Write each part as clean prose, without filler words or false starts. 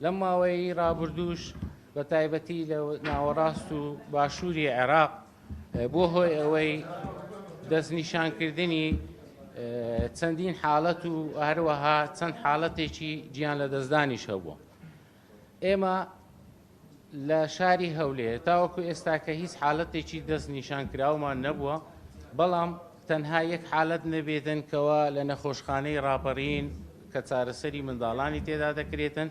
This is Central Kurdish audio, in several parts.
لەم ماوەیەی ڕابردووش بە تایبەتی لە ناوەڕاست و باشووری عێراق بۆ هۆی ئەوەی دەستنیشانکردنی چەندین حاڵەت و هەروەها چەند حاڵەتێکی گیان لەدەستدانیش هەبووە. ئێمە لە شاری هەولێر تاوەکو ئێستا کە هیچ حالەتێکی دەست نیشان کراومان نەبووە، بەڵام تەنها یەک حالەت نەبێتن کەوا لە نەخۆشخانەی ڕاپەڕین کە چارەسەری منداڵانی تێدا دەکرێتن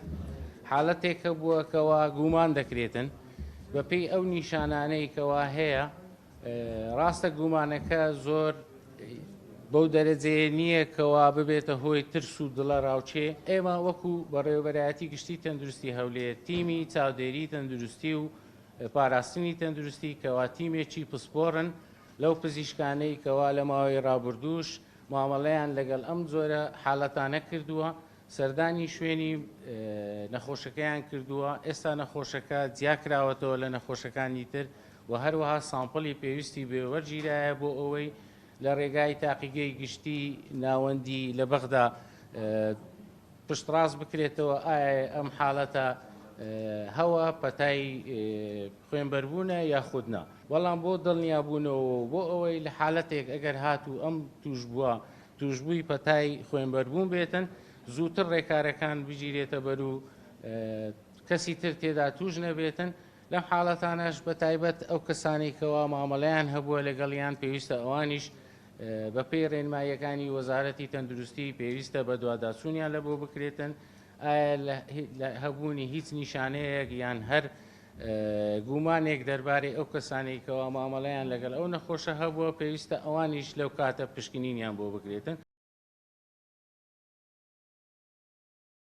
حالەتێک هەبووە کەوا گومان دەکرێتن بەپێی ئەو نیشانانەی کەوا هەیە ڕاستە گومانەکە زۆر بەو دەرەجەیە نییە کەوا ببێتە هۆی ترس و دڵەڕاوکێ، ئێمە وەکو بەڕێوەبەرایەتی گشتی تەندروستی هەولێر تیمی چاودێری تەندروستی و پاراستنی تەندروستی کەوا تیمێکی پسپۆڕن لەو پزیشکانەی کەوا لە ماوەی ڕابردووش مامەڵەیان لەگەڵ ئەم جۆرە حاڵەتانە کردووە سەردانی شوێنی نەخۆشەکەیان کردووە، ئێستا نەخۆشەکە جیاکراوەتەوە لە نەخۆشەکانی تر و هەروەها سامپڵی پێویستی بێ وەرگیرایە بۆ ئەوەی لە ڕێگای تاقیگەی گشتی ناوەندی لە بەغدا پشتڕاست بکرێتەوە ئایا ئەم حاڵەتە هەوە پەتای خوێنبەربوونە یاخود نا، بەڵام بۆ دڵنیابوونەوە و بۆ ئەوەی لە حالەتێک ئەگەر هاتوو ئەم تووشبووە تووشبووی پەتای خوێنبەربوون بێتن زووتر ڕێکارەکان بگیرێتە بەر و کەسی تر تێدا تووش نەبێتن، لەم حاڵەتانەش بە تایبەت ئەو کەسانەی کەوا مامەڵەیان هەبووە لەگەڵیان پێویستە ئەوانیش بەپێی ڕێنماییەکانی وەزارەتی تەندروستی پێویستە بەدواداچوونیان لە بۆ بکرێتن ئایا لە هەبوونی هیچ نیشانەیەک یان هەر گومانێک دەربارەی ئەو کەسانەی کەوا مامەڵەیان لەگەڵ ئەو نەخۆشە هەبووە پێویستە ئەوانیش لەو کاتە پشکنینیان بۆ بکرێتن.